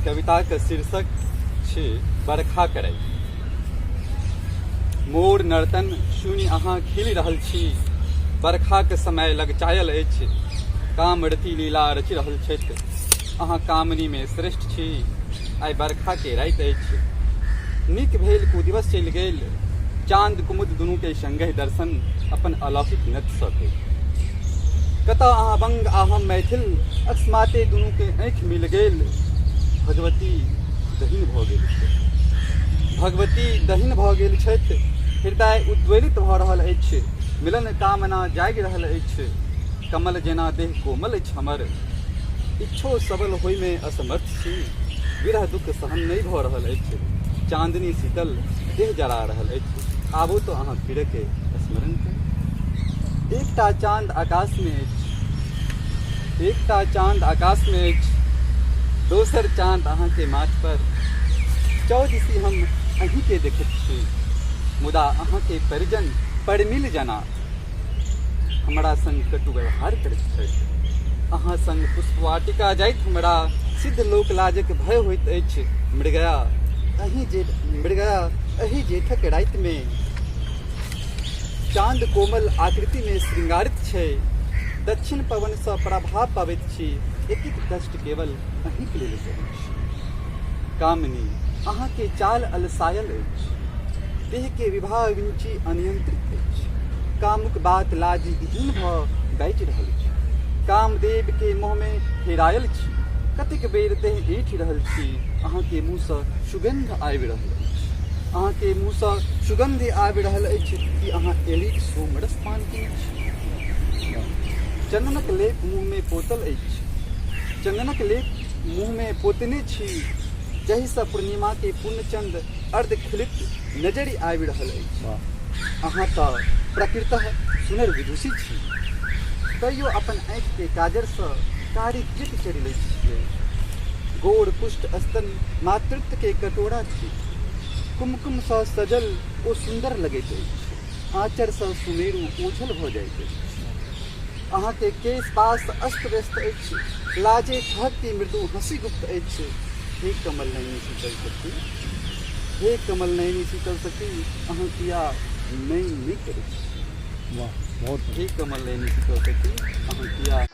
कविताक शीर्षक छी बरखा करै। मोर नर्तन सुनि अहाँ खिलि रहल छी। बरखाक समय लगचायल अछि। कामरति लीला रचि रहल छथि। अहाँ कामनीमे श्रेष्ठ छी। आइ बरखाके राति अछि। नीक भेल कुदिवस चलि गेल। चाँद कुमुद दुनूके संगहि दर्शन अपन अलौकिक नृत्यसँ भेल। कतऽ अहाँ बंग आ हम मैथिल, अकस्माते दुनूके आँखि मिल गेल। भगवती दहिन भऽ गेल छथि। भगवती दहिन भऽ गेल छथि। हृदय उद्वेलित भऽ रहल अछि। मिलन कामना जागि रहल अछि। कमल जेना देह कोमल अछि हमर। इच्छो सबल होइमे असमर्थ छी। विरह दुख सहन नहि भऽ रहल अछि। चाँदनी शीतल देह जरा रहल अछि। आबो तऽ अहाँ फिरके स्मरण करू। एकटा चाँद आकाशमे अछि। एकटा चाँद आकाशमे अछि। दोसर चाँद अहाँके माथ पर। चौदिसी हम अहीँके देखैत छी। मुदा अहाँके परिजन परमिल जना हमरा संग कटु व्यवहार करैत छथि। अहाँ संग पुष्पवाटिका जाइत हमरा सिद्ध लोक लाजक भय होइत अछि। मृगया अही जेठ मृगया एहि जेठक रातिमे चाँद कोमल आकृतिमे श्रृंगारित छै। दक्षिण पवनसँ प्रभाव पबैत छी। एतेक कष्ट केवल अहीँक लेल सहैत छी। कामिनी अहाँके चाल अलसायल अछि। देहके विवाह विंची अनियंत्रित अछि। कामुक बात लाज विहीन भऽ बाजि रहल छी। कामदेवके मोहमे हेरायल छी। कतेक बेर देह ऐंठि रहल छी। अहाँके मुँहसँ सुगन्ध आबि रहल अछि। अहाँके मुँहसँ सुगन्ध आबि रहल अछि कि अहाँ एलीक सोमरस पान केने छी। चन्दनक लेप मुँहमे पोतल अछि। चन्दनक लेप मुँहमे पोतने छी जाहिसँ पूर्णिमाके पूर्णचंद अर्धखिलित नजरि आबि रहल अछि। अहाँ तऽ प्रकृतः सुनर विदुषी छी। तैयो अपन आँखिके काजरसँ कारी किएक चढ़ि लैत छियै? गोर पुष्ट स्तन मातृत्वके कटोरा थिक। कुमकुमसँ सजल ओ सुन्दर लगैत अछि। आँचरसँ सुमेरु ओझल भऽ जाइत अछि। अहाँके केश पास अस्त व्यस्त अछि। लाजे ठहकती मृदु हँसी गुप्त अछि। हे कमल नयनी शीतल सखी, हे कमल नयनी शीतल सखी, अहाँ किया नहि नहि करै छी? वाह, बहुत हे कमल नयनी शीतल सखी, अहाँ किया